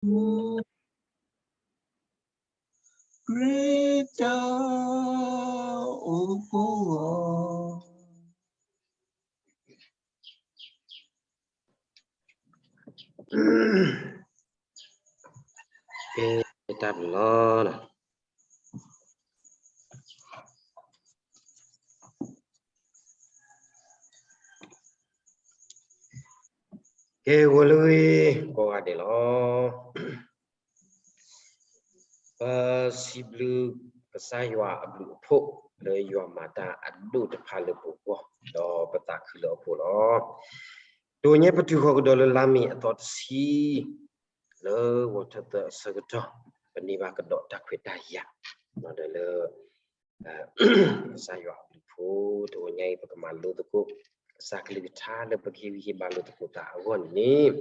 ခရံာ်တၢ်အိၣ်ဖှိၣ်အီၤ ကဲ တၢ်ဘျုးလီၤ. ကဲ ဂီၤလၢဂ့ၤ ကိးဂၤဒဲးလီၤ. ပစံးဘျုးကစၢ်ယွၤအဘျုးအဖှိၣ် လၢယွၤမၤတၢ်အဒိၣ်တဖၣ်လၢပဂီၢ် ဒီးပသးခုလၢအဖှိၣ်လီၤ. တနံၤအံၤ ပတုၤဃီၤကဒီးလၢလါမ့ၤအသီတဆံ လၢဂီၤထၢၣ်သၢအဆၢကတီၢ် ပန့ၢ်ဘၣ်ကဒီးတၢ်ခွဲးတၢ်ယာ် ဒီးလၢ ကစၢ်ယွၤအဘျုးအဖှိၣ် တနံၤအံၤ ပကမၤလိသကိး ကစၢ်ကလုၢ်ကထါလၢပကဟ့ၣ်ဂံၢ်ဟ့ၣ်ဘါလိာ်သကိးသးအဂီၢ်န့ၣ်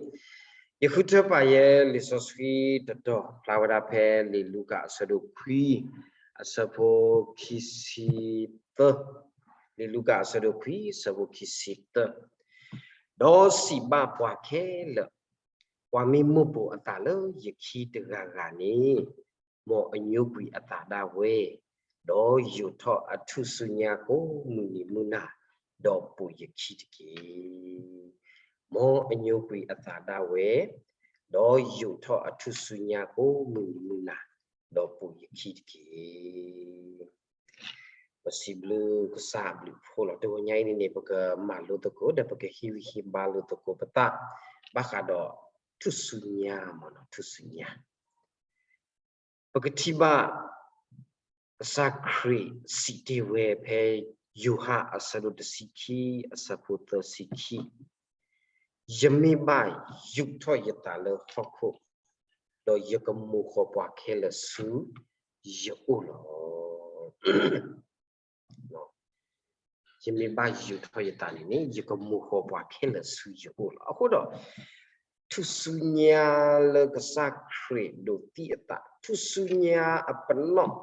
ယဃုထၢပာ်ယဲလံာ်စီဆှံတတီၤ ဖျါဝဲဒၣ်ဖဲလံာ်လူၤကၣ်အဆၢဒိၣ်ခွံ အဆၢဖိခံဆံသၢ, လံာ်လူၤကၣ်အဆၢဒိၣ်ခွံ အဆၢဖိခံဆံသၢ, ဒီးစံးဘၣ်ပှၤခဲလၢာ်, ပှၤမ့ၢ်မိၣ်ပိာ်အသးလၢယခံတဂၤဂၤန့ၣ်, မ်အညိကွံာ်အသးဒၣ်ဝဲ, ဒီးယိးထီၣ်အထူၣ်စုညါကိးမုၢ်နံၤမုၢ်နၤ, ဒီးပိာ်ယခံတက့ၢ်. မ်အညိကွံာ်အသးဒၣ်ဝဲ, ဒီးယိးထီၣ်အထူၣ်စုညါကိးမုၢ်နံၤမုၢ်နၤ, ဒီးပိာ်ယခံတက့ၢ်. ပစံးဘျုးကစၢ်အဘျုးအဖှိၣ်လီၤ. တနံၤအံၤန့ၣ်န့ၣ် ပကမၤလိသကိး ဒီးပကဟ့ၣ်ဂံၢ်ဟ့ၣ်ဘါလိာ်သကိးပသး ဘၣ်ဃးဒီးထူၣ်စုညါမ့ၢ်နီၤ, ထူၣ်စုညါ ပကထံၣ်ဘၣ် ကစၢ်ခရံာ်စံးတ့ၢ်ဝဲဖဲ ယိၤဟၣ်အဆၢဒိၣ်တဆံခံ အဆၢဖိသၢဆံခံ, ယမ့ၢ်ဘၣ်ယူးထီၣ်ယသးလၢဟီၣ်ခိၣ်, ဒီးယကမိာ်ဃီၤပှၤခဲလၢာ်ဆူယအိၣ်လီၤ. ယမ့ၢ်ဘၣ်ယူးထီၣ်ယသးန့ၣ်န့ၣ် ယကမိာ်ဃီၤပှၤခဲလၢာ်ဆူယအိၣ်လီၤ. အဃိဒီး ထူၣ်စုညါလၢကစၢ်ခရံာ်ဒိးသံအသး, ထူၣ်စုညါအပနီၣ်,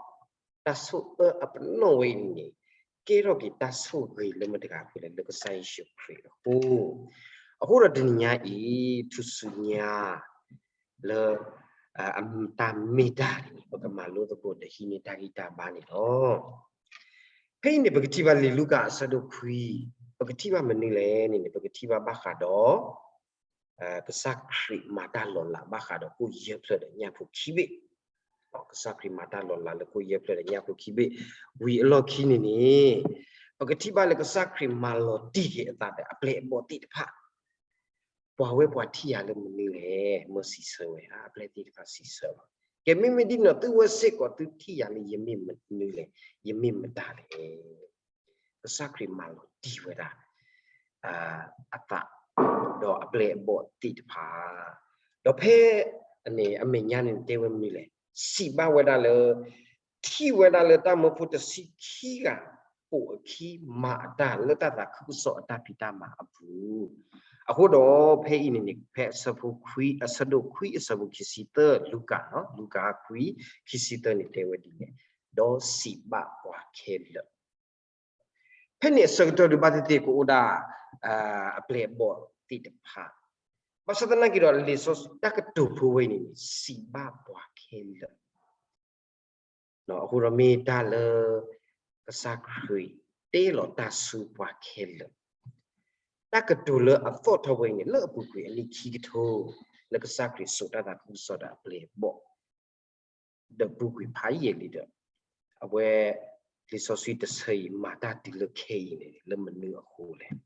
တၢ်ဆိၣ်အၢအပနီၣ်ဝဲအံၤန့ၣ် ကဲထီၣ်က့ၤတၢ်ဆိၣ်ဂ့ၤလၢမတၤတဂၤအဃိလဲၣ်, လၢကစၢ်ယ့ၣ်ၡူးခရံာ်အဃိ. အဃိဒီးတနံၤညါအံၤ ထူၣ်စုညါ လၢ တၢ်မ့ၢ်တၢ်န့ၣ် ပကမၤလိသကိးဒီးဟံးန့ၢ်တၢ်ဂံၢ်တၢ်ဘါန့ၣ်လီၤ. ဖဲအံၤန့ၣ် ပကထံၣ်ဘၣ်လံာ်လူၤကၣ်အဆၢဒိၣ်ခွံ, ပကထံၣ်ဘၣ်မနုၤလဲၣ်န့ၣ်န့ၣ် ပကထံၣ်ဘၣ်ဘၣ်ဃးဒီး ကစၢ်ခရံာ်မၤတၢ်လီၤလးဘၣ်ဃးဒီးကိၣ်ယဲၢ်ဖျၢၣ်ဒီးညၣ်ဖိခံဘ့ၣ်, ကစၢ်ခရံာ်မၤတၢ်လီၤလးလၢကိၣ်ယဲၢ်ဖျၢၣ်ဒီးညၣ်ဖိခံဘ့ၣ်, ဝံၤအလီၢ်ခံန့ၣ်န့ၣ် ပကထံၣ်ဘၣ်လၢကစၢ်ခရံာ်မၤလီၤတံၢ်က့ၤအသးဒီးအပျဲၢ်အဘီၣ်သ့ၣ်တဖၣ် ပှၤဝဲပှၤထံၣ်ယၤလၢမနုၤလဲၣ်, မၢစံးဆၢဝဲဧါ, အပျဲၢ်သ့ၣ်တဖၣ်စံးဆၢလီၤ. ကဲမ့မ့ၢ်ဒ်န့ၣ်ဒီး သုဝဲစ့ၢ်ကီးသုထံၣ်ယၤလၢယမ့ၢ်မနုၤလဲၣ်, ယမ့ၢ်မတၤလဲၣ်. ကစၢ်ခရံာ်မၤလီၤတံၢ်ဝဲဒၣ် အသး ဒီးအပျဲၢ်အဘီၣ်သ့ၣ်တဖၣ်, ဒီးဖဲ အမဲာ်ညါန့ၣ်တဲဝဲမနုၤလဲၣ်, စံးဘၣ်ဝဲဒၣ်လၢ ထံၣ်ဝဲဒၣ်လၢတၢ်မၢဖိတဆံခံဂၤ ပိာ်အခံမၤအတၢ်လၢတၢ်သးခုကစီၣ်အတၢ်ဖံးတၢ်မၤအပူၤ, အဃိဒီးဖဲအံၤန့ၣ်န့ၣ် ဖဲအဆၢဖိခွံ အဆၢဒိၣ်ခွံအဆၢဖိခံဆံသၢ လူၤကၣ်, လူၤကၣ်ခွံ ခံဆံသၢန့ၣ်တဲဝဲဒ်လဲၣ်, ဒီးစံးဘၣ်ပှၤခဲလၢာ် ဖဲန့ၣ်အဆၢကတီၢ်ဒုးဘၣ်သ့ၣ်သ့ၣ်ကအိၣ်ဒၣ် အပျဲၢ်အဘီၣ်သ့ၣ်တဖၣ်, ဘၣ်ဆၣ်သနာ်က့ဒီး လံာ်စီဆှံတၢ်ကတိၤဖိဝဲအံၤန့ၣ် စံးဘၣ်ပှၤခဲလၢာ်, အဃိဒီးမ့ၢ်တၢ်လၢ ကစၢ်ခရံာ်တဲလီၤတၢ်ဆူပှၤခဲလၢာ်, တၢ်ကတိၤလၢအသီၣ်ထီၣ်ဝဲအံၤန့ၣ် လၢအပူၤကွံာ်အနံၣ်ခံကထိ လၢကစၢ်ခရံာ်စိာ်တၢ်သးခုကစီၣ်ဒီးအပျဲၢ်အဘီၣ် ဒီးပူၤကွံာ်ဖးယံာ်လံဒီး အဝဲ လံာ်စီဆှံတဆၢအံၤ မၤတၢ်တုၤလၢခဲအံၤန့ၣ် လၢမနုၤအဃိလဲၣ်,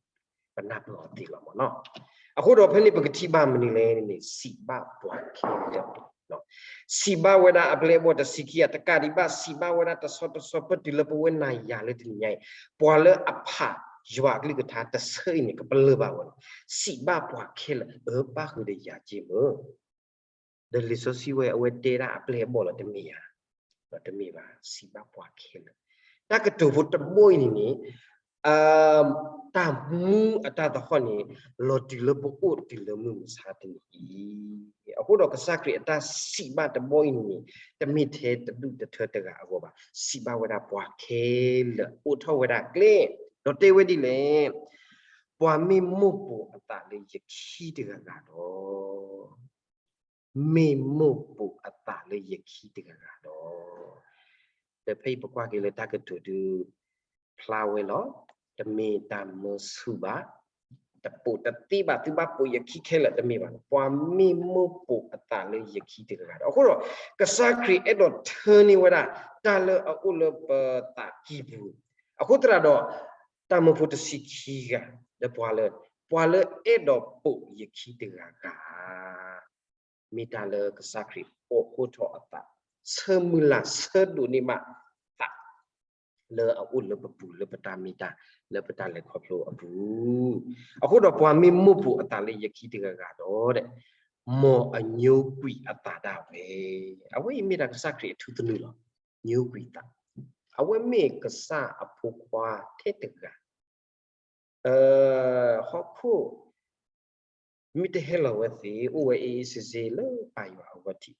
ပနၢ်ပၢၢ်အီၤသ့လီၤမ့ၢ်နီၤ. အဃိဒီးဖဲန့ၣ် ပကထံၣ်ဘၣ်မနုၤလဲၣ်န့ၣ် စံးဘၣ်ပှၤခဲလၢာ်, စံးဘၣ်ဝဲဒၣ်အပျဲၢ်အဘီၣ်တဆံခံဂၤ တကးဒံးဘၣ် စံးဘၣ်ဝဲဒၣ်တဆီတဆီ ပတုၤလၢပဝဲနၤယၤလၢတနံၤညါအံၤ ပှၤလၢအဖးယွၤအကလုၢ်ကထါတဆၢအံၤန့ၣ် ကပလၢၢ်ဘၣ်ဝဲလီၤ. စံးဘၣ်ပှၤခဲလၢာ် အၢ ဘၣ်ဃုာ်ဒီးယၤက့မ့ၢ် ဒီးလံာ်စီဆှံဝဲ အဝဲတဲဒၣ်အပျဲၢ်အဘီၣ်လီၤ တမ့ၢ်ဧါ, ဒီးတမ့ၢ်ဘၣ် စံးဘၣ်ပှၤခဲလၢာ်. တၢ်ကတိၤဖိတဘီအံၤန့ၣ်န့ၣ် တၢ်မူအတၢ်သဟီၣ်န့ၣ် လီၤတုၤလၢပအိၣ်တုၤလၢမုၢ်မဆါတနံၤအံၤ, အဃိဒီးကစၢ်ခရံာ်အတၢ်စံးဘၣ်တဘီအံၤန့ၣ်န့ၣ် တမ့ၢ်ထဲတဒူၣ်တထၢတဂၤအဂီၢ်ဘၣ်, စံးဘၣ်ဝဲဒၣ်ပှၤခဲလၢာ် အိးထီၣ်ဝဲဒၣ်ကျဲ ဒီးတဲဝဲဒ်လဲၣ်, ပှၤမ့ၢ်မိၣ်ပိာ်အသးလၢယခံတဂၤဂၤဒီး မ့ၢ်မိၢ်ပိာ်အသးလၢယခံတဂၤဂၤဒီး, ဒီးဖဲအံၤပကွၢ်က့ၤလၢတၢ်ကတိၤဒုး ဖျါဝဲလီၤ. တမ့ၢ်တၢ်မၢဆူၣ်ဘၣ်, တပိာ်တသ့ဘၣ်, သုဘၣ်ပိာ်ယခံခဲလၢာ်တမ့ၢ်ဘၣ်, ပှၤမ့ၢ်မိၢ်ပိာ်အသးလၢယခံတဂၤဂၤဒီး. အဃိဒီး ကစၢ်ခရံာ်အဲၣ်ဒိးထၢန့ၢ်ဝဲဒၣ် တၢ်လၢအအိၣ်လၢပသးကံၢ်ပူၤ, အဃိသတးဒီး တၢ်မၢဖိတဆံခံဂၤ ဒီးပှၤလၢ, ပှၤလၢအဲၣ်ဒိးပိာ်ယခံတဂၤဂၤ မ့ၢ်တၢ်လၢကစၢ်ခရံာ်အိးထီၣ်အသး, ဆၢမုၢ်လၢ်ဆၢဒိးန့ၢ်ဘၣ်သး လၢအအိၣ်လၢပပူၤ လၢပတၢ်မ့ၢ်တၢ် လၢပတၢ်လဲၤခီဖျိအပူၤ. အဃိဒီးပှၤမ့ၢ်မိၢ်ပိာ်အသးလၢယခံတဂၤဂၤဒီး, မ်အညိကွံာ်အသးဒၣ်ဝဲ, အဝဲအံၤမ့ၢ်ဒၣ်ကစၢ်ခရံာ်အထူသနူလီၤ. ညိကွံာ်သး, အဝဲမ့ၢ်ကစၢ်အဖိခွါထဲတဂၤ ဟီၣ်ခိၣ် မ့ၢ်တဟဲလီၤဝဲသ့ၣ် အိၣ်ဝဲအ့ၣ်အ့ၣ်စ့စ့လၢပၢ်ယွၤအဂီၢ်ထံး,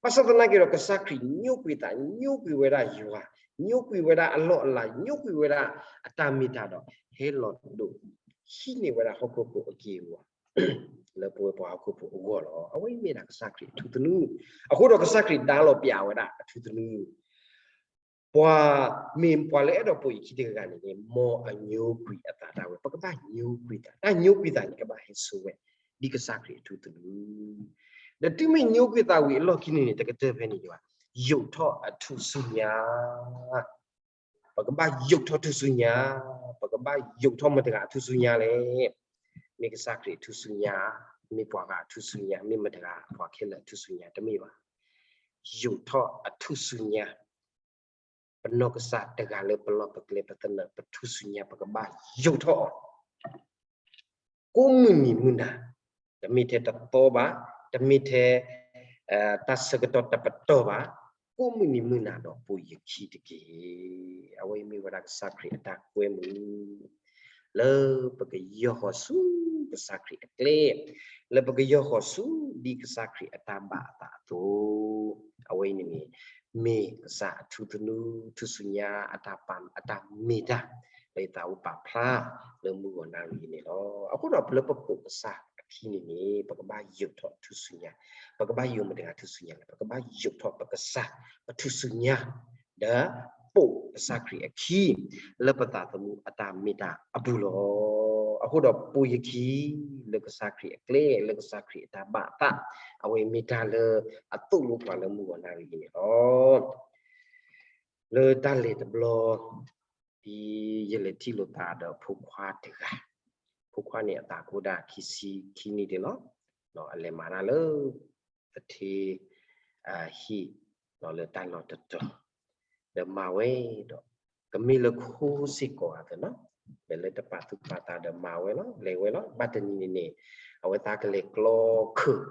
ဘၣ်ဆၣ်သနာ်က့ဒီး ကစၢ်ခရံာ်ညိကွံာ်သး, ညိကွံာ်ဝဲဒၣ်ယွၤ, ညိကွံာ်ဝဲဒၣ်အလီၢ်အလၤ, ညိကွံာ်ဝဲဒၣ်အတၢ်မ့ၢ်တၢ်ဒီး ဟဲလီၤဒိးဟံးန့ၢ်ဝဲဒၣ်ဟီၣ်ခိၣ်ဖိအက့ၢ်အဂီၤ လၢပဝဲပှၤဟီၣ်ခိၣ်ဖိအဂီၢ်လီၤ. အဝဲအံၤမ့ၢ်ဒၣ်ကစၢ်ခရံာ်အထူသနူ, အဃိဒီးကစၢ်ခရံာ်ဒါလီၤပျးဝဲဒၣ်အထူသနူ ပှၤမ့ၢ်ပှၤလၢအဲၣ်ဒိးပိာ်ယခံတဂၤဂၤန့ၣ်န့ၣ် မ်အညိကွံာ်အသးဒၣ်ဝဲ, ပကဘၣ်ညိကွံာ်သး, တၢ်ညိကွံာ်သးန့ၣ် ကဘၣ်ဟဲဆိဝဲ ဒ်ကစၢ်ခရံာ်အထူသနူ, ဒီးတုၤမ့ၢ်ညိကွံာ်သးဝံၤအလီၢ်ခံန့ၣ်န့ၣ် တကတၢၢ်ဖဲန့ၣ်ယွၤ, ယိးထီၣ်အထူၣ်စုညါ ပကဘၣ်ယိးထီၣ်ထူၣ်စုညါ, ပကဘၣ်ယိးထီၣ်မတၤတဂၤအထူၣ်စုညါလဲၣ်. မ့ၢ်ကစၢ်ခရံာ်အထူၣ်စုညါ, မ့ၢ်ပှၤဂၤအထူၣ်စုညါ, မ့ၢ်မတၤတဂၤပှၤခဲလၢာ်အထူၣ်စုညါတမ့ၢ်ဘၣ်. ယိးထီၣ်အထူၣ်စုညါ, ပနီၢ်ကစၢ်တဂၤလၢပလီၢ်ပကျဲပသနၢၣ် ပထူၣ်စုညါ ပကဘၣ်ယိးထီၣ်အီၤ ကိးမုၢ်နံၤမုၢ်နၤ, တမ့ၢ်ထဲတသီဘၣ်, တမ့ၢ်ထဲ တၢ်ဆၢကတီၢ်တပတီၢ်ဘၣ်, ကိးမုၢ်နံၤမုၢ်နၤဒီးပိာ်ယခံတက့ၢ်. အဝဲအံၤမ့ၢ်ဝဲဒၣ်ကစၢ်ခရံာ်အတၢ်ကွဲမုာ် လၢပကယီၢ်ဃီၤဆူကစၢ်ခရံာ်အကျဲ, လၢပကယီၢ်ဃီၤဆူဒ်ကစၢ်ခရံာ်အတၢ်ဘၣ်အသးအသိး, အဝဲအံၤန့ၣ်န့ၣ် မ့ၢ်ကစၢ်အထူသနူ ထူၣ်စုညါအတၢ်ပာ် အတၢ်မ့ၢ်တၢ် လၢယသးအိၣ်ပာ်ဖျါလၢမုၢ်ဂီၤနၣ်ရံၣ်အံၤန့ၣ်လီၤ. အဃိဒီးပလၢပပိာ်ကစၢ်အခံန့ၣ်န့ၣ် ပကဘၣ်ယိးထီၣ်ထူၣ်စုညါ, ပကဘၣ်ယိးမတၤတဂၤထူၣ်စုညါလဲၣ်, ပကဘၣ်ယိးထီၣ်ပကစၢ် ပထူၣ်စုညါ ဒီးပိာ်ကစၢ်ခရံာ်အခံ လၢပသးသမူအတၢ်မ့ၢ်တၢ်အပူၤလီၤ. အဃိဒီးပိာ်ယခံ လၢကစၢ်ခရံာ်အကျဲ လၢကစၢ်ခရံာ်အတၢ်ဘၣ်အသး, အဝဲမ့ၢ်တၢ်လၢအသိၣ်လိပှၤလၢမုၢ်ဂီၤနၣ်ရံၣ်အံၤန့ၣ်လီၤ. လၢတၢ်လဲၤတဘျီ ဒ်ယလဲၤထံၣ်လိာ်သးဒီးဖိခွါတဂၤ, ဖိခွါန့ၣ်အသးကအိၣ်ဒၣ်ခံဆံခံနံၣ်ဒံးလီၤ. အလဲၤမၤတၢ်လၢ သထ့ ဟံၣ် လၢတၢ်လီၢ်တတီၤ, ဒီးမၤဝဲဒီး ကမ့ၢ်လၢခိစ့ၢ်ကီးအသိးနီၤ, ဒီးလၢတပာ်သူၣ်ပာ်သးဒီးမၤဝဲလီၤ, လဲၤဝဲလီၤ. ဘၣ်တနံၤန့ၣ်န့ၣ် အဝဲသးကလဲၤကျီခုး,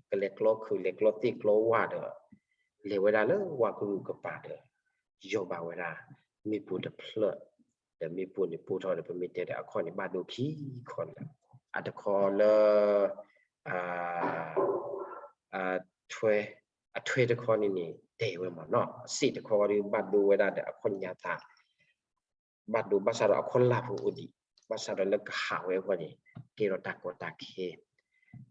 ကလဲၤကျီခုး လဲၤကျီသ့ၣ်ကျီဝၣ်ဒီး လဲၤဝဲဒၣ်လၢဝၣ်ကရူၢ်ကပၤဒီး ယီၢ်ဘၣ်ဝဲဒၣ် မ့ၣ်ပိၢ်တဖျၢၣ်, ဒီးမ့ၣ်ပိၢ်န့ၣ်ပိၢ်ထီၣ်ဒီး ပမ့ၢ်တဲဒီးအခီၣ်န့ၣ် ဘၣ်ဒိခံခီလၢာ်, အတခီလၢ ထွဲ, အထွဲတခီန့ၣ်န့ၣ် တဲဝဲမ့ၢ်နီၤ, အစ့ၣ်တခီဒီး ဘၣ်ဒိဝဲဒၣ်ဒီးအခီၣ်ညါသး, ဘၣ်ဒိဘၣ်ဆၣ်ဒီးအခီၣ်လၢ်ဖိအိၣ်ဒံး, ဘၣ်ဆၣ်ဒီးလၢကဟးဝဲအဂီၢ်န့ၣ် ကဲထီၣ်တၢ်ကီတၢ်ခဲ,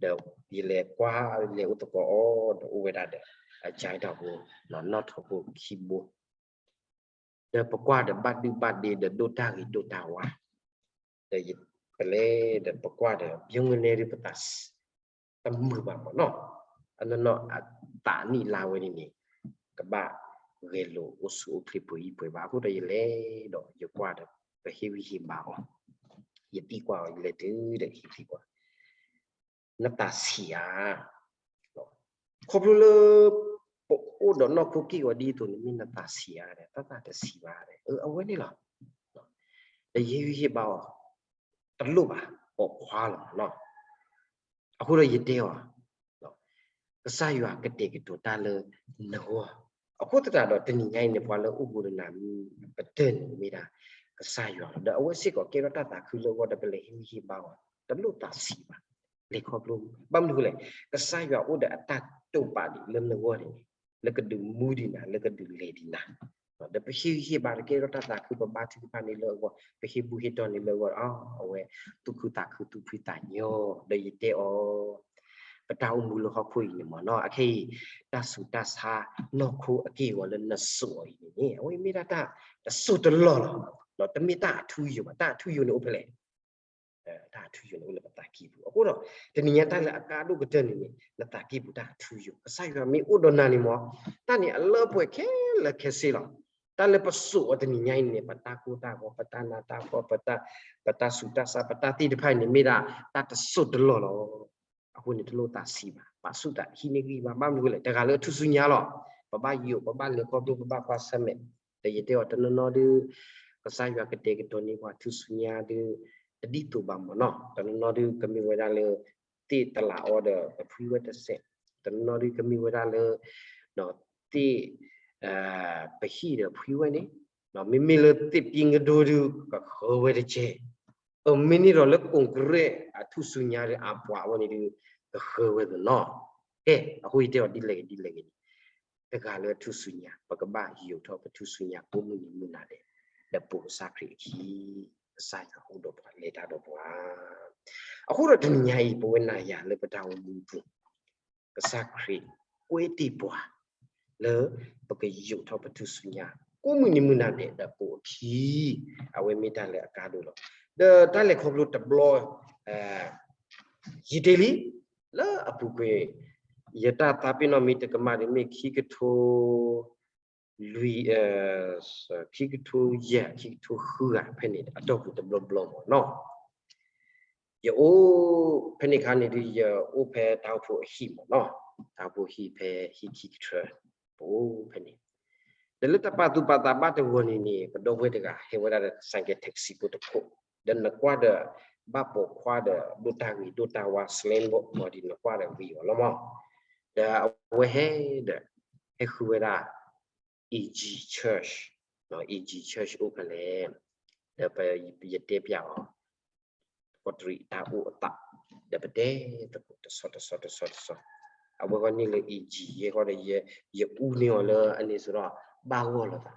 ဒီးယလဲၤကွၢ်လဲၤအိၣ်သကိးအီၤဒီးအိၣ်ဝဲဒၣ်ဒီး အကၠဲတၢ်ဖိ နီၣ်ထီၣ်ဖိခံဘိ ဒီးပကွၢ်ဒီးဘၣ်ဒုဘၣ်ဒ့ဒီးဒိၣ်တၢ်ဂ့ၤဒိၣ်တၢ်ဝါ, ဒီးပလဲၤဒီးပကွၢ်ဒီး ပယီၤငနဲဒုးပသး တမုာ်ဘၣ်မ့ၢ်နီၤ, အနီၢ်နီၢ်အသးနံၣ်လါဝဲန့ၣ်န့ၣ် ကဘၣ်ဂဲၤလိာ်အိၣ်ဆူၣ်အိၣ်ချ့ပှဲၤအံၤပှဲၤဘၣ်. အဃိဒီးယလဲၤဒီးယကွၢ်ဒီး ပဟ့ၣ်ဂံၢ်ဟ့ၣ်ဘါအီၤ, ယသံကွၢ်အီၤ ယလဲၤတုၤဒီးဟ့ၣ်ဂံၢ်ဟ့ၣ်ဘါ နသးဆံးဧါ, ခီဖျိလၢ ပအိၣ်ဒီးနီၢ်ခိက့ၢ်ဂီၤဒ်သိးန့ၣ် မ့ၢ်နသးဆံးဧါဒီး တၢ်သးတဆံးဘၣ်ဒီး အဝဲန့ၣ်လီၤ. ဒီးယဟ့ၣ်ဂံၢ်ဟ့ၣ်ဘါအီၤ တလိၣ်ဘၣ် ပိာ်ခွါလီၤနီၤ. အဃိဒီးယတဲအီၤ ကစၢ်ယွၤကတဲာ်ကတီၤတၢ်လၢနဂီၢ်, အဃိသတးဒီးတနံၤညါအံၤန့ၣ် ပှၤလၢအိၣ်ဘူးဒီးနၤမ့ၢ်ပတၢၢ်န့ၣ်မ့ၢ်ဒၣ် ကစၢ်ယွၤလီၤ. ဒီးအဝဲစ့ၢ်ကီးကဲထီၣ်တၢ်သးခုလၢအဂီၢ်ဒီး ပလဲၤဟ့ၣ်ဂံၢ်ဟ့ၣ်ဘါအီၤ တလိၣ်သးဆံးဘၣ်, လဲၤခီဖျိ, ဘၣ်မနုၤအဃိလဲၣ်, ကစၢ်ယွၤအိၣ်ဒီးအတၢ်တိာ်ပာ်ဒံးလၢနဂီၢ်န့ၣ်န့ၣ် လၢကဒုးမူဒံးနၤ လၢကဒုးလဲၤဒံးနၤ ဒီးပဟ့ၣ်ဂံၢ်ဟ့ၣ်ဘါတကဲထီၣ်တၢ်သးခု ပဘါထုကဖၣ်န့ၢ်လၢအဂီၢ် ပဟ့ၣ်ဘူၣ်ဟ့ၣ်တီၢ်န့ၢ်လၢအဂီၢ်ဒီး အဝဲသူၣ်ခုသးခုသူၣ်ဖှံသးညီ, ဒီးယတဲအီၤ ပတၢ်အိၣ်မူလၢဟီၣ်ခိၣ်အံၤန့ၣ်မ့ၢ်နီၤ, အခဲအံၤ တၢ်ဆူးတၢ်ဆါနီၢ်ခိအက့ၢ်အဂီၤလၢနစိာ်အီၤအံၤန့ၣ်န့ၣ် အဝဲမ့ၢ်ဒၣ်တၢ်တစိၢ်တလီၢ်လီၤ. တမ့ၢ်တၢ်အထူအယိာ်ဘၣ်, တၢ်အထူအယိာ်န့ၣ်အိၣ်ဖဲလဲၣ်. တၢ်အထူအယိာ်န့ၣ်အိၣ်လၢပသးကံၢ်ပူၤ. အဃိဒီး တနံၤညါတၢ်လၢအကါဒိၣ်ကတၢၢ်န့ၣ်န့ၣ် နသးကံၢ်ပူၤတၢ်အထူအယိာ် ကစၢ်ယွၤမ့ၢ်အိၣ်ဒီးနၤန့ၣ်မ့ၢ် တၢ်န့ၣ်အလၢပှဲၤခဲလၢာ်ခဲဆ့လီၤ. တၢ်လၢပစိာ်အီၤတနံၤညါအံၤန့ၣ် ပတၢ်ကိၢ်တၢ်ဂီၤ ပတၢ်နးတၢ်ဖှီၣ် ပတၢ် ပတၢ်ဆူးတၢ်ဆါ ပတၢ်သ့ၣ်တဖၣ်အံၤန့ၣ် မ့ၢ်ဒၣ်တၢ်တစိၢ်တလီၢ်လီၤ. အဃိန့ၣ်တလိၣ်သးဆံးဘၣ်, ပာ်ဆူၣ်သးဟံးန့ၢ်ဂံၢ်ဘါ ဘၣ်မနုၤလဲၣ် တဂၤလၢအထူၣ်စုညါလီၤ. ပဘၣ်ယိာ် ပဘၣ်လဲၤခီဖျိ ပဘၣ်ကွၢ်ဆၢၣ်မဲာ်, ဒီးယတဲအီၤတနီၤနီၤဒုး ကစၢ်ယွၤကတဲာ်ကတီၤန့ၢ်ပှၤထူၣ်စုညါဒုး တဒ်သိးဘၣ်မ့ၢ်နီၤ, တနီၤနီၤဒုးကမ့ၢ်ဝဲဒၣ်လၢ သ့ၣ်တလးအီဒီးကဖှံဝဲတစဲး, တနီၤနီၤဒုးကမ့ၢ်ဝဲဒၣ်လၢ သ့ၣ် ပဟံၣ်ဒီးဖှံဝဲန့ၣ်, မ့မ့ၢ်လၢသ့ၣ်ပံကဒိဒုး ကဃၢဝဲတကဲ, အမ့ၢ်န့ၣ်ဒီးလၢကိၣ်ကရဲးအထူၣ်စုညါဒုး အပှၤဝဲန့ၣ်ဒုး ကဃၢဝဲသနီၤ. ကဲ အဃိယတဲအီၤဒ်လဲၣ်ဂ့ၤဒ်လဲၣ်ဂ့ၤန့ၣ် တဂၤလၢအထူၣ်စုညါ ပကဘၣ်ယိာ်ထီၣ်ပထူၣ်စုညါကိးမုၢ်နံၤမုၢ်နၤဒဲး ဒီးပိာ်ကစၢ်ခရံာ်အခံ ကစၢ်ယွၤအိၣ်ဒီးပှၤလဲၤတၢ်ဒီးပှၤ. အဃိဒီးတနံၤညါအံၤ ပဝဲနၤယၤလၢပတၢ်အိၣ်မူပူၤ ကစၢ်ခရံာ်ကွဲတ့ၢ်ပှၤ လၢပကယိာ်ထီၣ်ပထူၣ်စုညါ ကိးမုၢ်နံၤမုၢ်နၤဒဲးဒီးပိာ်အခံ, အဝဲမ့ၢ်တၢ်လၢအကါဒိၣ်လီၤ. ဒီးတၢ်လဲၤခီဖျိတဘျီ ယတဲလံ လၢအပူၤကွံာ် ယတၢ်သးပ့ၤနီၣ်မ့ၢ်တကမၣ်ဒီးမ့ၢ်ခံကထိ လွံၢ် ခံကထိယဲၢ် ခံကထိဃုဂၤ ဖဲန့ၣ် အတီၢ်ပူၤတဘျီဘျီမ့ၢ်နီၤ. ယအိၣ်ဖဲန့ၣ်အခါန့ၣ်ဒုး ယအိၣ်ဖဲတၢ်အိၣ်ဖှိၣ်အဟံၣ်မ့ၢ်နီၤ, တၢ်အိၣ်ဖှိၣ်ဟံၣ်ဖဲဟံၣ်ခံကထၢ ပအိၣ်ဖဲန့ၣ် ဒီးလၢတၢ်ပာ်သူၣ်ပာ်သးဘၣ်တဂီၤန့ၣ်န့ၣ် ပဒီပုၢ်ဝဲၢ်တဂၤ ဟဲဝဲဒၣ်ဒီး ဆိုင်ကယ် taxi ဖိတခိၣ်, ဒီးနကွၢ်ဒီး ဘၣ်ပိာ်ခွါဒီး ဒိၣ်တၢ်ဂ့ၤဒိၣ်တၢ်ဝါ slim ဘိၣ်မ့ၢ်ဒီး နကွၢ်ဒီးဂ့ၤအီၤလီၤမး, ဒီးအဝဲဟဲဒီး ဟဲဃုဝဲဒၣ် A G Church, A G Church အိၣ်ဖဲလဲၣ်, ဒီးပယတဲပျးအီၤ ကီးတရံးတၢ်အိၣ်အသး, ဒီးပတဲသကိးတဆီတဆီတဆီတဆီ, အဝဲဃီန့ၣ်လၢ A G ယဲဃီဒီး ယအူန့ၢ်အီၤလၢအန့ၣ်ဆိုဒီး ဘၣ်ဂီၢ်လိာ်သး,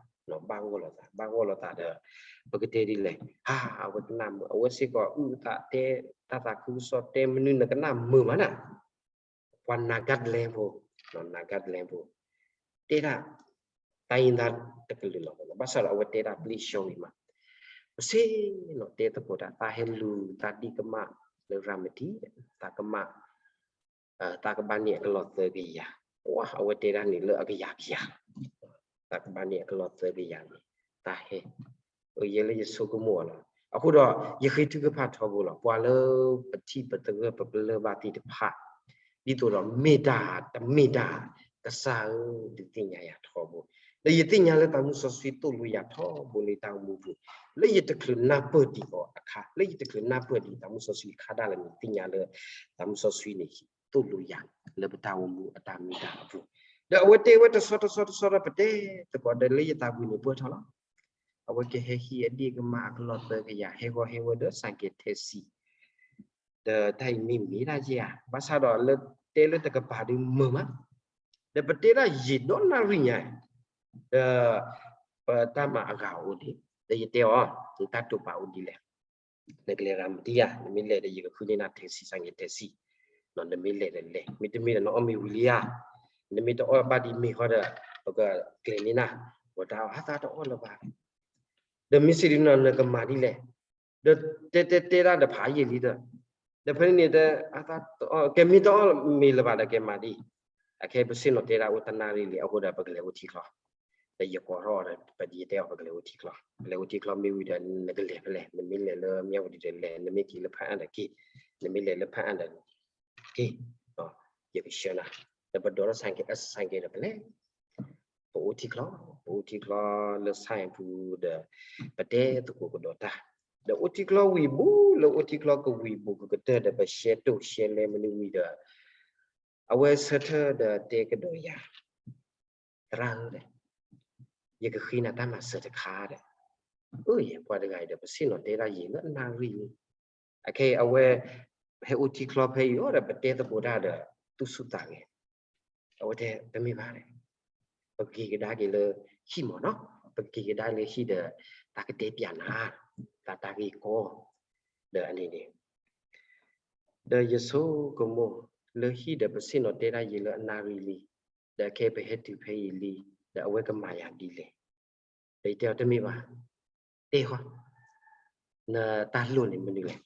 ဘၣ်ဂီၢ်လိာ်သး, ဘၣ်ဂီၢ်လိာ်သးဒီး ပကတဲဒ်လဲၣ်, ဟါ အဝဲကနၣ်မုာ်, အဝဲစ့ၢ်ကီးအုၣ်အသးတဲ တၢ်သးခုကစီၣ်တဲမနုၤနကနၣ်မုာ်မးနၤ ပှၤ Nagaland ဖိ, Nagaland ဖိ, တဲဒၣ် တၢ်အံၤတၢ်တကလုာ်လီၤ, ဘၣ်ဆၣ်ဒီးအဝဲတဲဒၣ်ပျ့ၢ်ဆှီဝံၤမး, ပဆ့ၣ်နီၤတဲသကိးတၢ် သးဟဲလူၤသးဒံၣ်ကမၣ်လၢရၤမတံ, သးကမၣ်, သးကဘၣ်န့ၢ်အကလီၢ်သၢကယၤ, ပှၤအဝဲတဲဒၣ်န့ၣ်လၢအကယၤကယၤ, သးကဘၣ်န့ၢ်အကလီၢ်သၢကယၤန့ၣ်, သးဟဲ ယဲလၢယဆိကမိၣ်အီၤလီၤ. အဃိဒီး ယဃ့ထုကဖၣ်ထီဘိလီၤ. ပှၤလၢပထံၣ်ပသဂၢၢ်ပပလၢၢ်ဘၣ်သ့ၣ်တဖၣ်, ဒ်သိးဒီးမ့ၢ်တၢ်တမ့ၢ်တၢ်, ကစၢ်ဧၢ, ဒုးသ့ၣ်ညါယၤထီဘိ, ဒီးယသ့ၣ်ညါလၢသးမုၢ်စီဆှံသိၣ်လိယၤထီဘိလၢတၢ်အိၣ်မူပူၤ, လၢယတချုးနၢ်ပၢၢ်ဒံးအီၤအခါ, လၢယတချုးနၢ်ပၢၢ်ဒံးသးမုၢ်စီဆှံအခါဒၣ်လဲာ်န့ၣ် သ့ၣ်ညါလၢ သးမုၢ်စီဆှံန့ၣ် သိၣ်လိယၤလၢပတၢ်အိၣ်မူအတၢ်မ့ၢ်တၢ်အပူၤ, ဒီးအဝဲတဲဝဲတဆီတဆီတဆီဒီးပတဲသကိးဒီးလၢယသးပူၤန့ၣ်ပှဲၤထီၣ်လီၤ. အဝဲကဟဲဟံးအဒံၣ်ကမၣ်အကလီၢ်သၢကယၤ ဟဲဂီၤဟဲဝဲဒီး ဆိုင်ကယ် taxi, ဒီးတၢ်အံၤမ့ၢ်မ့ၢ်ဒၣ်ယဲဧါ, ဘၣ်ဆၣ်ဒီးလၢတဲလၢတကပၤဒုးမုာ်မး, ဒီးပတဲဒၣ်ယံာ်ဒီးနၣ်ရံၣ်ညါ, ဒီး ပတၢ်မၤအဂၤအိၣ်ဒံး, ဒီးယတဲအီၤ, နတၢ်တိာ်ပာ်အိၣ်ဒ်လဲၣ်, နကလဲၤရၤမတံဧါ, နမ့ၢ်လဲၤဒီးယကဃုန့ၢ်နၤ taxi, ဆိုင်ကယ် taxi, နမ့ၢ်လဲၤဒီးလဲၤ, မ့တမ့ၢ်ဒီးနအီၣ်မ့ၤဝံၤလံဧါ, နမ့ၢ်တအီၣ်ဘၣ်ဒ်မ့ၢ်ဃီဒီး ပကကျဲၤန့ၢ်နၤ, ဝဲတၢ်အီၣ်အသးတအီၣ်လၢၤဘၣ်, ဒီးမ့ၢ်စံးဒ်န့ၣ် နကမၤဒ်လဲၣ်, ဒီးတဲတဲတဲဒၣ်ဒီးဖးယံာ်လံဒီး, ဒီးဖဲန့ၣ်န့ၣ် ကဲမ့ၢ်တအီၣ်မ့ၤလၢၤဘၣ်ဒီးကဲမၤဒ်, အခဲပဆ့ၣ်နီၤတဲဒၣ်အိၣ်တနၣ်ရံၣ်လံ အဃိဒီးပကလဲၤအိၣ်ထံချီ, ဒီးယကိးထီၣ်အီၤဒီး ပဒ်ယတဲအီၤ ပကလဲၤအိၣ်ထံချီ, ပလဲၤအိၣ်ထံချီမ့ၢ်ဝံၤဒီး နကလဲၤဖဲလဲၣ်, နမ့ၢ်လဲၤလၢမၠၣ်ဝတံၤဒီးလဲၤ, နမ့ၢ်က့ၤလၢဖၣ်အၣ်ဒီးက့ၤ, နမ့ၢ်လဲၤလၢဖၣ်အၣ်ဒီး က့ၤ, ယကဆှၢနၤ, ဒီးပဒိးထီၣ် ဆိုင်ကယ်, အ ဆိုင်ကယ် ဒီးပလဲၤ ပအိၣ်ထံချီ, ပအိၣ်ထံချီလၢ ဆိုင် ပူၤဒီး ပတဲသကိးကဒီးတၢ်, ဒီးအိၣ်ထံချီဝံၤဘူး, လၢအိၣ်ထံချီကဝံၤဘူးကကတၢၢ်ဒီး ပရှဲတိၢ်ရှဲလဲမနုၤဝံၤဒီး အဝဲဆၢထၢၣ်ဒီးတဲကဒီးယၤ, သရၣ်ဧၢ, ယကဃ့နၤတၢ်မၤစၢၤတခါဒီး, အၢ ယပှၤတဂၤအံၤဒီး ပဆ့ၣ်နီၤတဲဒၣ်ယံာ်လၢအနၣ်ရံၣ်လံ, အခဲအံၤအဝဲ ဟဲအိၣ်ထံချီဖဲအံၤအီၤဒီး ပတဲသကိးတၢ်ဒီး သူၣ်ဆူၣ်သးဂဲၤ, အဝဲတဲတမ့ၢ်ဘၣ်ဒီး ပက့ၤကဒါက့ၤလၢဟံၣ်မ့ၢ်နီၤ, ပက့ၤကဒါလၢဟံၣ်ဒီး သးကတဲပျးနၤ, သးတၢ်ဂ့ၢ်ကီ, ဒီးအန့ၣ်န့ၣ် ဒီးယဆိကမိၣ် လၢဟံၣ်ဒီးပဆ့ၣ်နီၤတဲဒၣ်ယံာ်လၢအနၣ်ရံၣ်လံ, ဒီးခဲအံၤပဟဲတုၤဖဲအံၤလံ, ဒီးအဝဲကမၤယၤဒ်လဲၣ်. ဒီးယတဲအီၤတမ့ၢ်ဘၣ်, တဲဃီ, နတၢ်လိၣ်န့ၣ်မနုၤလဲၣ်.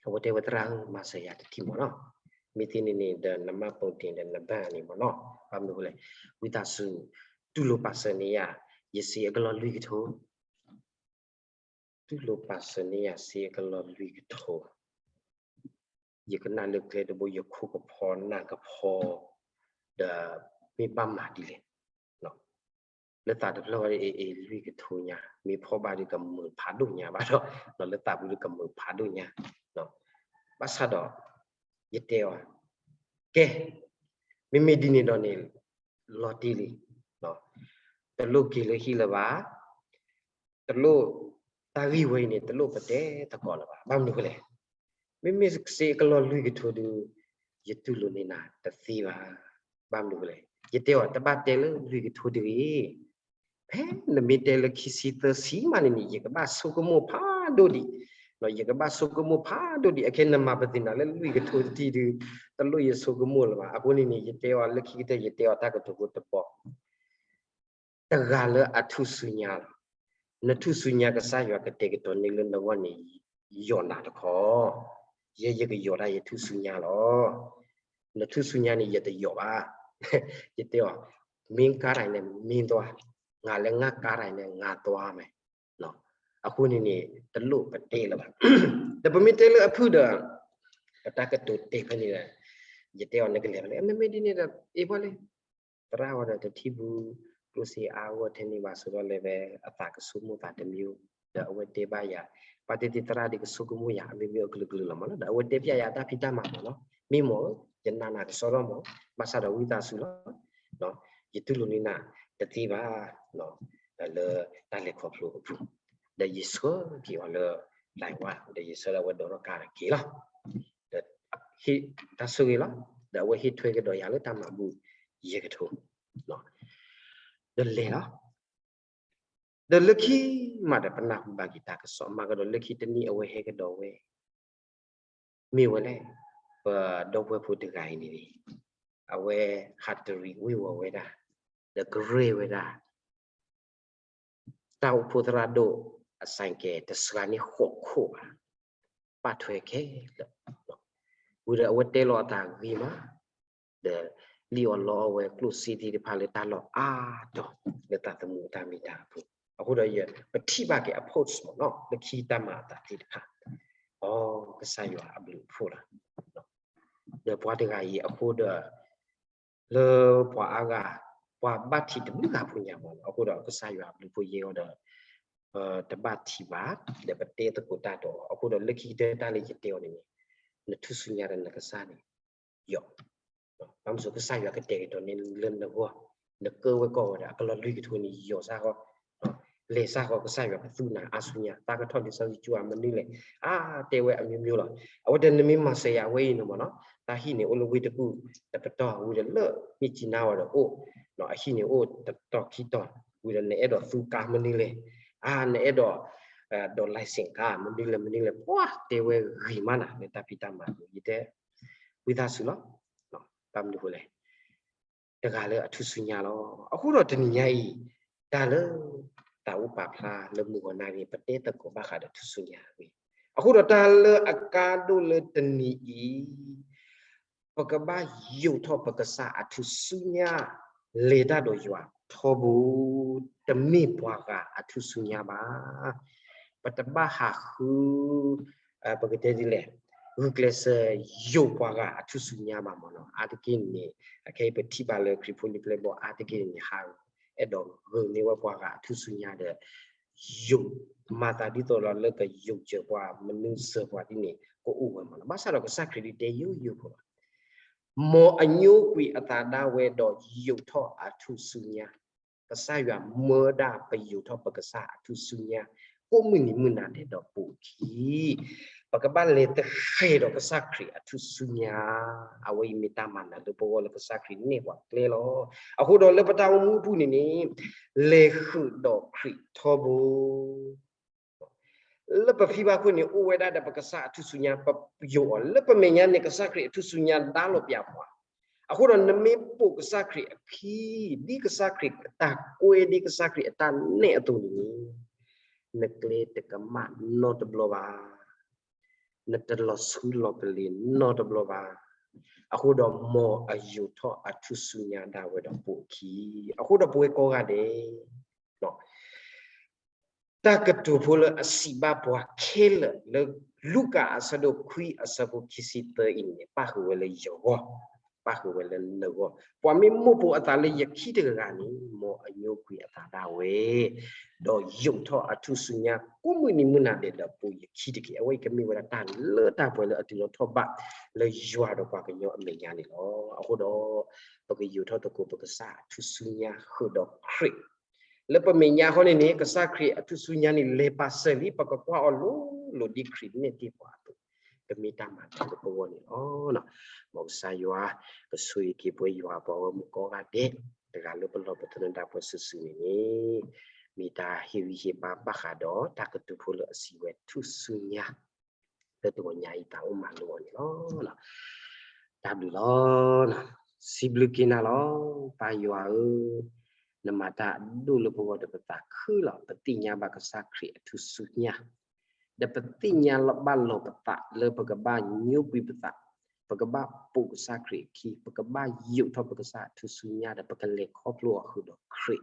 အဝဲတဲဝဲသရၣ်ဧၢ မၤစၢၤယၤတထံၣ်မ့ၢ်နီၤ, မ့ၢ်သ့န့ၣ်န့ၣ်ဒီးနမှတ်ပုံတင်ဒီးနဘဏ်န့ၣ်မ့ၢ်နီၤ, ဘၣ်မနုၤအဃိလဲၣ်, ဝံသးစူၤ တူၢ်လိာ်ပာ်စၢၤန့ၢ်ယၤ ယစ့အကလီၢ်လွံၢ်ကထိ တူၢ်လိာ်ပာ်စၢၤန့ၢ်ယၤစ့အကလီၢ်လွံၢ်ကထိ, ယကနၣ်လၢကျဲတဘိ ယခိၣ်ကဖီနၢ်ကဖီ, ဒီးမ့ၢ်ဘၣ်မၤဒ်လဲၣ်, လၢသးတဖျၢၣ်ဝဲဒၣ်အ့ၣ်အ့ၣ်လွံၢ်ကထိညါ, မ့ၢ်ဖီၣ်ဘၣ်ဒီးကမုာ်ဖးဒိၣ်ညါဘၣ်ဒီး, လၢသးပူၤဒီးကမုာ်ဖးဒိၣ်ညါ, ဘၣ်ဆၣ်ဒီး ယတဲအီၤ, ကဲ, မ့မ့ၢ်ဒ်န့ၣ်ဒီးန့ၣ် လီၤတံၢ်လံ, တလိၣ်က့ၤလၢဟံၣ်လၢၤဘၣ်, တလိၣ်တၢ်ဂံၢ်ဝဲအံၤန့ၣ် တလိၣ်ပတဲသကိးလၢၤဘၣ်. ဘၣ်မနုၤအဃိလဲၣ်, မ့မ့ၢ်စ့အကလီၢ်လွံၢ်ကထိဒုး ယတူၢ်လိာ်န့ၢ်နၤတသ့ဘၣ်. ဘၣ်မနုၤအဃိလဲၣ်, ယတဲအီၤ တဘၣ်တဲလၢလွံၢ်ကထိတဂ့ၤ, ဖဲနမ့ၢ်တဲလၢခံဆံသၢဆံမးန့ၣ်န့ၣ် ယကဘၣ်ဆိကမိၣ်ဖးဒိၣ်ဒံး, ယကဘၣ်ဆိကမိၣ်ဖးဒိၣ်ဒံး, အခဲနမၤပသ့ၣ်နၤလၢလွံၢ်ကထိတထံၣ်ဒုး တလိၣ်ယဆိကမိၣ်လၢၤဘၣ်. အဃိန့ၣ်န့ၣ် ယတဲအီၤလၢခံကတၢၢ် ယတဲအီၤတၢ်ကတိၤဖိတဘီ တဂၤလၢအထူၣ်စုညါလီၤ. နထူၣ်စုညါကစၢ်ယွၤကတဲာ်ကတီၤန့ၢ်လၢနဂီၢ်န့ၣ် ယီၢ်နၤတခီ, ယဲယကယီၢ်ဒၣ်ယထူၣ်စုညါလီၤ. နထူၣ်စုညါန့ၣ် ယတယီၢ်ဘၣ်. ယတဲအီၤ, မင်းကားတိုင်းနဲ့ မင်းသွား, ငါလည်း ငါ့ကားတိုင်းနဲ့ ငါသွားမယ်. အဃိန့ၣ်န့ၣ် တလိၣ်ပတဲလၢၤဘၣ်. ဒီးပမ့ၢ်တဲလၢအဖုၣ်ဒီး ပတၢ်ကတိၤတဲဖဲန့ၣ်ဒီး ယတဲအီၤ နကလဲၤဖဲလဲၣ်, မ့မ့ၢ်ဒ်န့ၣ်ဒီး အ့ၣ်ပှၤလၢ သရၣ်ဝဲဒီးတထံၣ်ဘူး ကျိၣ်စ့အါဂီၢ်ထဲန့ၣ်ဘၣ် ဆိးထီၣ်လဲၤဖဲအသးကဆိကမိၣ်သးတမံၤ, ဒီးအဝဲတဲဘၣ်ယၤ, ပှၤတဲသ့သရၣ်ဒ်ကဆိကမိၣ်ယၤ အမ့ၢ်မ့ၢ်အကလုာ်ကလုာ်လီၤမးနီၤ, ဒီးအဝဲတဲဖျါယၤတၢ်ဖံးတၢ်မၤမးနီၤ, မ့ၢ်မး ယနာ်နၤကစီဒီမး, ဘၣ်ဆၣ်ဒီးဝံသးစူၤလီၤ, ယတူၢ်လိာ်န့ၢ်နၤတသ့ဘၣ်, လၢတၢ်လဲၤခီဖျိအပူၤ, ဒီးယဆှၢက့ၤအီၤလၢ လဲၤဝါ, ဒီးယဆှၢလၢအဝဲဒိးထီၣ်ကါတက့ၢ်လီၤ. ဒီးဟ့ၣ်တၢ်ဆိၣ်ဂ့ၤလီၤ, ဒီးအဝဲဟ့ၣ်ထွဲကဒီးယၤလၢတၢ်မၤဘူၣ်ယဲၢ်ကထိ, ဒီးလဲၤလီၤ. ဒီးလၢခံမးဒီးပနၢ်ဟူဘၣ်က့ၤတၢ်ကစီၣ်မးကဒီး လၢခံတနံၣ်အဝဲဟဲကဒီးဝဲ, မ့ၢ်ဝဲလဲၣ်, ပဒီပုၢ်ဝဲၢ်ဖိတဂၤအံၤန့ၣ် အဝဲဟးတရံးဝ့ၤဝီၤဝဲဒၣ်, ဒီးကရဲၣ်ဝဲဒၣ် တၢ်အိၣ်ဖှိၣ်သရၣ်ဒိၣ်အ ဆိုင်ကယ် တစှၤန့ၢ်ဃိးခိၣ်ဘၣ်, ပာ်ထွဲခဲလၢာ်, ဝံၤဒီးအဝဲတဲလီၤအသးဂ့ၤမး, ဒီးလံၣ်အီၣ်လီအီၣ်ဝဲကျိၣ်စ့သ့ၣ်တဖၣ်လၢတၢ်လီၢ်အါတီၤလၢသးသမူအတၢ်မ့ၢ်တၢ်အပူၤ, အဃိဒီးယပထံၣ်ဘၣ်က့ၤအ post မးနီၤ လၢခံတၢ်မၤအသးသ့ၣ်တဖၣ်, အိ ကစၢ်ယွၤအဘျုးအဖှိၣ်လီၤ. ဒီးပှၤတဂၤအံၤအဃိဒီး လၢပှၤအါဂၤ ပှၤဘၣ်ထံးတဘျုးဂၤဖိညါမးနီၤ, အဃိဒီးကစၢ်ယွၤအဘျုးအဖှိၣ်ယဲၢ်ဂီၤဒီး ပတဘၣ်ထံးဘၣ်, ဒီးပတဲသကိးတၢ်ဒီး အဃိဒီးလၢခံကတၢၢ်တၢ်လၢယတဲအီၤန့ၣ်န့ၣ် နထူၣ်စုညါဒီးနကစၢ်န့ၣ် ယီၢ်, ဘၣ်မနုၤကစၢ်ယွၤကတဲာ်ကတီၤန့ၢ်လၢနဂီၢ်, နကၢဝဲကီၢ်ဝဲဒီးအကလီၢ်လွံၢ်ကထိန့ၣ် ယီၢ်စ့ၢ်ကီး, လဲၤစ့ၢ်ကီး ကစၢ်ယွၤကသူၣ်နၤအါဆူညါ, သးကထီၣ်လံာ်စီဆှံကၠိဧါ မနုၤလဲၣ်, အါတဲဝဲအမျိုးမျိုးလီၤ. အဝဲတဲနမ့ၢ်မၤစၢၤယၤအဝဲအံၤန့ၣ်မးနီၤ, တၢ်ဟံၣ်န့ၣ်အိၣ်လၢဝ့ၢ်တကူၣ်တပတီၢ်ဝံၤဒီးလၢမ့ၢ်ကံနါဝဲဒီးအိၣ်, အဟံၣ်န့ၣ်အိၣ်တတီၤခံတီၤ, ဝံၤဒီးနအဲၣ်ဒိးသူကါမနုၤလဲၣ်, အါ နအဲၣ်ဒိး ဒီး license ကါ မနုၤလဲၣ်မနုၤလဲၣ်, ပှၤတဲဝဲဂ့ၤမးနၤ လၢတၢ်ဖံးတၢ်မၤအပူၤ, ယတဲ ဝံသးစူၤလီၤ, ဘၣ်မနုၤအဃိလဲၣ် တဂၤလၢအထူၣ်စုညါလီၤ. အဃိဒီးတနံၤညါအံၤ တၢ်လၢ တၢ်အိၣ်ပာ်ဖျါလၢမုၢ်ဂီၤနၣ်ရံၣ် ပတဲသကိးဘၣ်ဃးဒီးထူၣ်စုညါဝဲ, အဃိဒီးတၢ်လၢအကါဒိၣ်လၢတနံၤအံၤ ပကဘၣ်ယိးထီၣ်ပကစၢ်အထူၣ်စုညါ လဲၤတၢ်ဒီးယွၤထီဘိ, တမ့ၢ်ပှၤဂၤအထူၣ်စုညါဘၣ်. ပတဘၣ်ဟးဃု ပကတဲဒ်လဲၣ်, ဂုာ်ကျဲးစၢးယိးပှၤဂၤအထူၣ်စုညါဘၣ်မးနီၤ. အါတက့ၢ်န့ၣ် အခဲအံၤပထံၣ်ဘၣ်လၢခရံာ်ဖိလံာ်ပျဲၢ်ဘီၣ်အါတက့ၢ်န့ၣ် ဟး အဲၣ်ဒိးဂုာ်န့ၢ်ဝဲပှၤဂၤအထူၣ်စုညါဒီး ယိး မၤသးဒ်သိးဒီးလၢကယိးစၢၤပှၤ မနုၤစၢၤပှၤဒ်န့ၣ် ကအိၣ်ဝဲမးနီၤ. ဘၣ်ဆၣ်ဒီးကစၢ်ခရံာ်ဒုးတဲယိယိဖိလီၤ. မ်အညိကွံာ်အသးဒၣ်ဝဲဒီးယိးထီၣ်အထူၣ်စုညါ, ကစၢ်ယွၤမၢဒၣ်ပယိးထီၣ်ပကစၢ်အထူၣ်စုညါ ကိးမုၢ်နံၤမုၢ်နၤဒဲးဒီးပိာ်အခံ ပကဘၣ်လဲၤတဃဲၤဒီးကစၢ်ခရံာ်အထူၣ်စုညါ, အဝဲအံၤမ့ၢ်တၢ်မၤနၢၤလၢပဂီၢ်လၢကစၢ်ခရံာ်န့ၢ်ပှၤကျဲလီၤ. အဃိဒီးလၢပတၢ်အိၣ်မူအပူၤန့ၣ်န့ၣ် လဲၤဃုာ်ဒီးခရံာ်ထီဘိ. လၢပဖံဘၣ်ခိၣ်န့ၣ် အိၣ်ဝဲဒၣ်ဒီးပကစၢ်အထူၣ်စုညါ ပယိာ်အီၤ လၢပမဲာ်ညါန့ၣ် ကစၢ်ခရံာ်အထူၣ်စုညါဒါလီၤပျၢၤပှၤ. အဃိဒီးနမ့ၢ်ပိာ်ကစၢ်ခရံာ်အခံ ဒ်ကစၢ်ခရံာ်အတၢ်ကွဲ ဒ်ကစၢ်ခရံာ်အတၢ်နဲၣ်အသိးန့ၣ် နကျဲတကမၣ်နီတဘျီဘၣ်. နတလီၤဆှုလီၤပလ့ၤနီတဘျီဘၣ်. အဃိဒီးမ်အယိာ်ထီၣ်အထူၣ်စုညါဒၣ်ဝဲဒီးပိာ်အခံ. အဃိဒီးပဝဲကိးဂၤဒဲး တၢ်ကတိၤဖိလၢအစံးဘၣ်ပှၤခဲလၢာ်လၢ လူၤကၣ်အဆၢဒိၣ်ခွံအဆၢဖိခံဆံသၢအံၤန့ၣ် ပၣ်ဃုာ်ဝဲလၢယဂီၢ်, ပၣ်ဃုာ်ဝဲလၢနဂီၢ်. ပှၤမ့ၢ်မိၣ်ပိာ်အသးလၢယခံတဂၤဂၤန့ၣ် မ်အညိကွံာ်အသးဒၣ်ဝဲ ဒီးယိာ်ထီၣ်အထူၣ်စုညါကိးမုၢ်နံၤမုၢ်နၤဒဲးဒီးပိာ်ယခံတက့ၢ်. အဝဲအံၤကမ့ၢ်ဝဲဒၣ်တၢ်လၢတၢ်ပှဲၤလၢအတုၤလီၤထီၣ်ဘၣ် လၢယွၤဒီးပှၤကညီအမဲာ်ညါန့ၣ်လီၤ. အဃိဒီး ပကယိာ်ထီၣ်သကိးပကစၢ်အထူၣ်စုညါဃုာ်ဒီးခရံာ် လၢပမဲာ်ညါဃီန့ၣ်န့ၣ် ကစၢ်ခရံာ်အထူၣ်စုညါန့ၣ် လဲၤပာ်စၢၤလံ ပကကွၢ်အီၤလိၤလိၤဒ်ခရံာ်နဲၣ်တ့ၢ်ပှၤအသိး, ကမ့ၢ်တၢ်မၤတၢ်လၢပဂီၢ်န့ၣ်လီၤ. မ်ကစၢ်ယွၤ ကဆိၣ်ဂ့ၤက့ၤပဝဲယွၤအပှၤဂီၢ်မုၢ်ကိးဂၤဒဲး, တဂၤလၢပလီၢ်ပသနၢၣ်ဒၣ်ပှၤစုာ်စုာ်န့ၣ်န့ၣ် မ့ၢ်တၢ်ဟ့ၣ်ဂံၢ်ဟ့ၣ်ဘါဘၣ်ဃးဒီးတၢ်ကတိၤဖိလၢအစံးဝဲထူၣ်စုညါ လၢတဂီၤညါအံၤ သးအိၣ်မၤလိအီၤန့ၣ်လီၤ. တၢ်ဘျုးလီၤ. စံးဘျုးက့ၤနၤလီၤ. ပၢ်ယွၤဧၢ, နမၤတၢ်အဒိၣ်လၢပဂီၢ်ဒီးပသးခုလီၤ. ပသ့ၣ်ညါဘၣ်ကစၢ်ခရံာ်အထူၣ်စုညါ, ဒီးပသ့ၣ်ညါဘၣ်လီၤပသးလၢပကဘၣ်ညိကွံာ်ပသး, ပကဘၣ်ပိာ်ကစၢ်ခရံာ်အခံ, ပကဘၣ်ယိာ်ထီၣ်ပကစၢ်အထူၣ်စုညါ ဒီးပကလဲၤခီဖျိအီၤဃုာ်ဒီးခရံာ်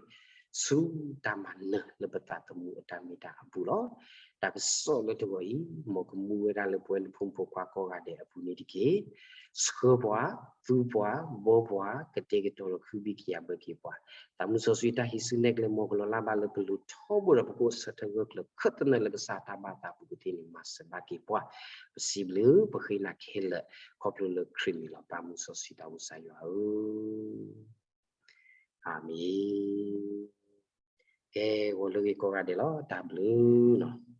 ဆူတၢ်မၤနၢၤလၢပသးသမူအတၢ်မ့ၢ်တၢ်အပူၤလီၤ. တၢ်ကစီၣ်လၢတဂီၤအံၤ မ်ကမူဝဲဒၣ်လၢပဝဲနဖိမုၣ်ဖိခွါကိးဂၤဒဲးအပူၤန့ၣ်တက့ၢ်. ဆှၢပှၤ, သူပှၤ, ဘှီပှၤ, ကတဲာ်ကတီၤဒီးခုဘံၣ်ကယၤဘၢက့ၤပှၤ, သးမုၢ်စီဆှံတၢ်ဟံးစုနဲၣ်ကျဲ မ်ကလီၤလၢ်ဘၣ်လၢပလိၤထီဘိဒီးပကအိၣ်ဆၢထၢၣ်ဂၢၢ်ကျၢၤခၢၣ်သနၢၣ်လၢကစၢ်တၢ်ဘၣ်သးပူၤကသ့န့ၣ် မၤစၢၤဘၣ်က့ၤပှၤ. ပစံးဘျုးပဃ့နၤခဲလၢာ် ခီဖျိလၢခရံာ်မံၤလီၤ. ပၢ်မုၢ်စီဆှံတၢ်အိၣ်ကစၢ်ယွၤဧၢ, အၤမ့ၣ်. ကဲ, ဂီၤလၢဂ့ၤကိးဂၤဒဲးလီၤ. တၢ်ဘျုးလီၤ.